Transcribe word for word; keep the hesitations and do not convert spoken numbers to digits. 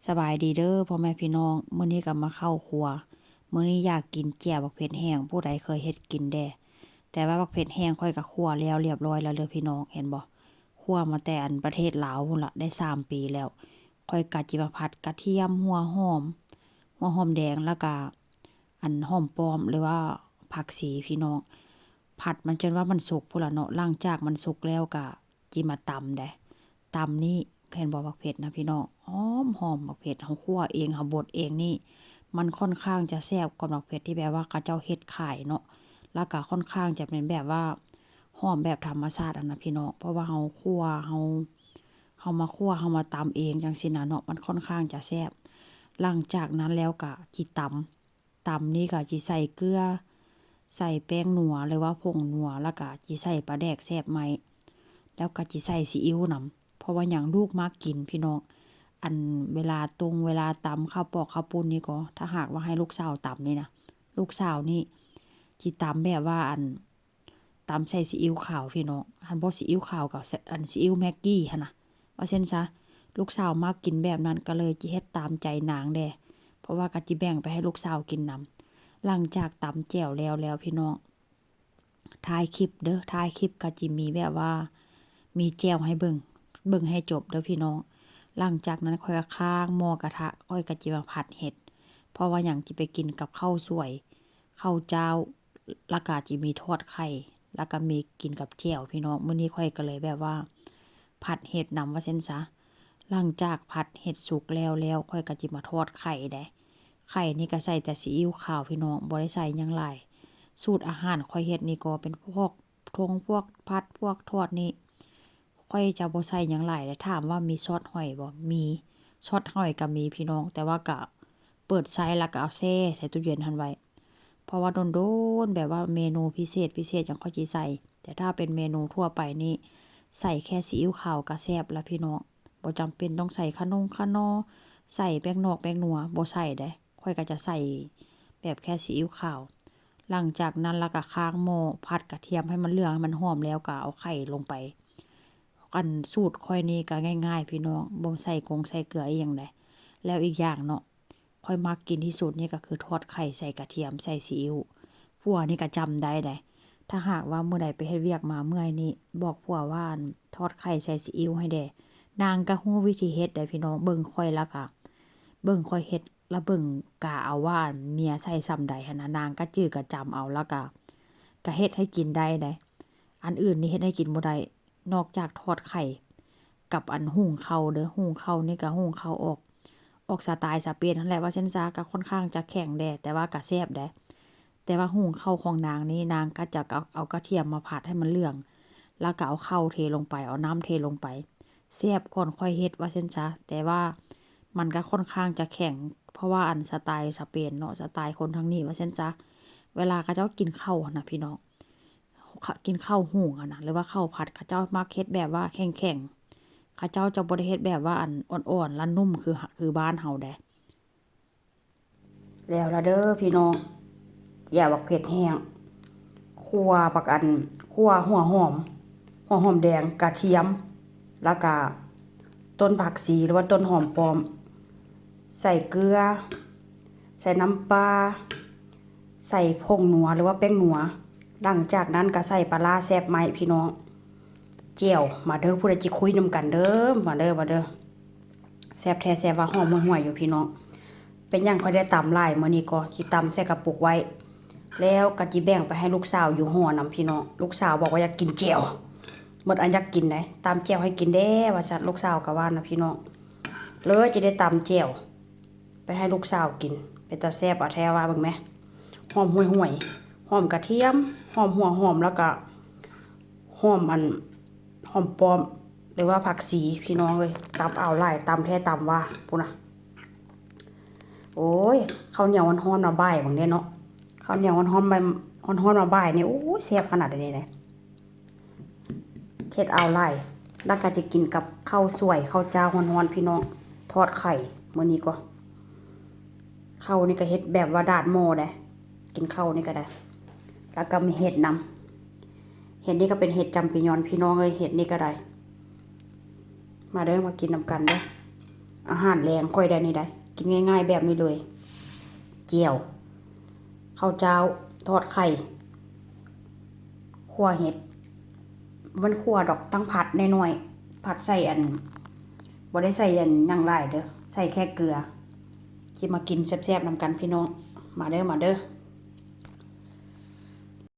สบายดีเด้อพ่อแม่พี่น้อง มื้อนี้ก็มาเข้าครัว มื้อนี้อยากกินแจ่วบักเผ็ดแห้ง ผู้ใดเคยเฮ็ดกินแด่ แต่ว่าบักเผ็ดแห้งข้อยก็คั่วแล้วเรียบร้อยแล้วเด้อพี่น้อง เห็นบ่ คั่วมาแต่อันประเทศลาวพู้นละ ได้สามปีแล้ว ข้อยก็จิมาผัดกระเทียม หัวหอม หัวหอมแดง แล้วก็อันหอมป้อม หรือว่าผักชีพี่น้อง ผัดมันจนว่ามันสุกพู้นละเนาะ หลังจากมันสุกแล้วก็จิมาตำเด้ ตำนี่ เห็นบ่ บักเผ็ดนะพี่น้อง หอมหอม บักเผ็ดเฮาคั่วเอง เฮาบดเองนี่ มันค่อนข้างจะแซ่บกว่าบักเผ็ดที่แบบว่าเขาเจ้าเฮ็ดขายเนาะ แล้วก็ค่อนข้างจะเป็นแบบว่าหอมแบบธรรมชาติอะนะพี่น้อง เพราะว่าเฮาคั่ว เฮา เฮามาคั่ว เฮามาตำเองจั่งซี้นะเนาะ มันค่อนข้างจะแซ่บ หลังจากนั้นแล้วก็จิตำ ตำนี่ก็จิใส่เกลือ ใส่แป้งนัวหรือว่าผงนัว แล้วก็จิใส่ปลาแดกแซ่บไหม แล้วก็จิใส่ซีอิ๊วนำ เพราะว่าหยัง ลูกมักกินพี่น้อง อันเวลาตง เวลาตำข้าวปอกข้าวปุ้นนี่ก็ ถ้าหากว่าให้ลูกสาวตำนี่นะ ลูกสาวนี่จิตำแบบว่าอัน ตำใส่ซีอิ๊วขาวพี่น้อง หั้นบ่ซีอิ๊วขาวก็ อันซีอิ๊วแม็กกี้หั้นนะ ว่าซั่นซะ ลูกสาวมักกินแบบนั้น ก็เลยจิเฮ็ดตามใจนางแด่ เพราะว่าก็จิแบ่งไปให้ลูกสาวกินนำ หลังจากตำแจ่วแล้วแล้วพี่น้อง ท้ายคลิปเด้อ ท้ายคลิปก็จิมีแบบว่า มีแจ่วให้เบิ่ง เบิ่งให้จบเด้อพี่น้อง หลังจากนั้นข้อยก็ค้างหม้อกระทะ ข้อยก็จิมาผัดเห็ด เพราะว่าหยัง จิไปกินกับข้าวสวย ข้าวเจ้า แล้วก็จิมีทอดไข่ แล้วก็มีกินกับแจ่วพี่น้อง มื้อนี้ข้อยก็เลยแบบว่า ผัดเห็ดนำว่าซั่นซะ หลังจากผัดเห็ดสุกแล้วแล้ว ข้อยก็จิมาทอดไข่เด้ ไข่นี่ก็ใส่แต่ซีอิ๊วขาวพี่น้อง บ่ได้ใส่หยังหลาย สูตรอาหารข้อยเฮ็ดนี่ก็เป็นพวกทงพวกผัดพวกทอดนี่ ข้อยจะบ่ใส่หยังหลายเด้ ถามว่ามีซอสหอยบ่ มี ซอสหอยก็มีพี่น้อง แต่ว่าก็เปิดใส่แล้วก็เอาแช่ใส่ตู้เย็นหั้นไว้ เพราะว่าโดนๆ แบบว่าเมนูพิเศษพิเศษจั่งข้อยจิใส่ แต่ถ้าเป็นเมนูทั่วไปนี่ ใส่แค่ซีอิ๊วขาวก็แซ่บแล้วพี่น้อง บ่จำเป็นต้องใส่คะนงคะนอ ใส่แป้งนอกแป้งนัว บ่ใส่เด้ ข้อยก็จะใส่แบบแค่ซีอิ๊วขาว หลังจากนั้นแล้วก็ค้างหม้อ ผัดกระเทียมให้มันเหลืองให้มันหอมแล้วก็เอาไข่ลงไป อันสูตรข้อยนี่ก็ง่ายๆ พี่น้อง บ่ใส่กงใส่เกลืออีหยังใด แล้วอีกอย่างเนาะ ข้อยมักกินที่สุดนี่ก็คือทอดไข่ใส่กระเทียม ใส่ซีอิ๊ว ผัวนี่ก็จำได้เด้ ถ้าหากว่ามื้อใดไปเฮ็ดเวียกมาเมื่อยนี่ บอกผัวว่า อัน ทอดไข่ใส่ซีอิ๊วให้แด่ นางก็ฮู้วิธีเฮ็ดเด้พี่น้อง เบิ่งข้อยแล้วก็ เบิ่งข้อยเฮ็ด แล้วเบิ่งกะเอาว่าเมียใส่ส่ำใดหั้นนะ นางก็จื้อก็จำเอา แล้วก็ ก็เฮ็ดให้กินได้เด้ อันอื่นนี่เฮ็ดให้กินบ่ได้ นอกจากทอดไข่ กับอันหุงข้าวเด้อ หุงข้าวนี่ก็หุงข้าวออก ออกสไตล์สเปนหั้นแหละ ว่าซั่นซะ ก็ค่อนข้างจะแข็งแด่ แต่ว่าก็แซ่บเด้ แต่ว่าหุงข้าวของนางนี่ นางก็จะเอา เอากระเทียมมาผัดให้มันเหลือง แล้วก็เอาข้าวเทลงไป เอาน้ำเทลงไป แซ่บก่อนข้อยเฮ็ด ว่าซั่นซะ แต่ว่ามันก็ค่อนข้างจะแข็ง เพราะว่าอันสไตล์สเปนเนาะ สไตล์คนทางนี้ ว่าซั่นซะ เวลาเขาเจ้ากินข้าวหั้นนะพี่น้อง ข- กินข้าวหุงหั้นนะ หรือว่าข้าวผัด เขาเจ้ามักเฮ็ดแบบว่าแข็งๆ เขาเจ้าจะบ่ได้เฮ็ดแบบว่าอันอ่อนๆ และนุ่มคือ คือบ้านเฮาเด้ แล้วละเด้อพี่น้อง แจ่วบักเผ็ดแห้ง คั่วบักอัน คั่วหัวหอม หัวหอมแดง กระเทียม แล้วก็ต้นผักชีหรือว่าต้นหอมป้อม ใส่เกลือ ใส่น้ำปลา ใส่ผงนัวหรือว่าแป้งนัว หลังจากนั้นก็ใส่ปลาร้าแซ่บไหมพี่น้อง แจ่ว มาเด้อ ผู้ใดจิคุยนำกันเด้อ มาเด้อ มาเด้อ แซ่บแท้แซ่บว่า หอมห่วยๆ อยู่พี่น้อง เป็นหยังข้อยได้ตำหลาย มื้อนี้ก็สิตำใส่กระปุกไว้ แล้วก็จิแบ่งไปให้ลูกสาวอยู่หอนำพี่น้อง ลูกสาวบอกว่าอยากกินแจ่ว หมดอันอยากกินได๋ ตำแจ่วให้กินแด่ ว่าซั่น ลูกสาวก็ว่านะพี่น้อง เลยจะได้ตำแจ่ว ไปให้ลูกสาวกิน เป็นตาแซ่บเอาแท้ว่าเบิ่งแหม หอมห่วยๆ หอมกระเทียม หอมหัวหอม แล้วก็หอมอัน หอมป้อม หรือว่าผักชี พี่น้องเอ้ย ตำเอาหลาย ตำแท้ตำว่า พู้นนะ โอ้ย ข้าวเหนียวฮ้อนๆ มาบ่ายบางเด้เนาะ ข้าวเหนียวฮ้อนๆ มา ฮ้อนๆ มาบ่ายนี่ โอ้ย แซ่บขนาดนี้เลย เฮ็ดเอาหลาย แล้วก็จะกินกับข้าวสวย ข้าวเจ้าฮ้อนๆ พี่น้อง ทอดไข่ มื้อนี้ก็ ข้าวนี่ก็เฮ็ดแบบว่าดาดหม้อได้ กินข้าวนี่ก็ได้ แล้วก็มีเห็ดนำ เห็ดนี่ก็เป็นเห็ดจำปียอน พี่น้องเอ้ย เห็ดนี่ก็ได้ มาเด้อ มากินนำกันเด้อ อาหารแลงข้อยได้นี่ได้ กินง่ายๆแบบนี้เลย แจ่ว ข้าวเจ้า ทอดไข่ คั่วเห็ด มันคั่วดอก ตั้งผัดน้อยๆ ผัดใส่อัน บ่ได้ใส่อันหยังหลายเด้อ ใส่แค่เกลือ สิมากินแซ่บๆนำกันพี่น้อง มาเด้อ มาเด้อ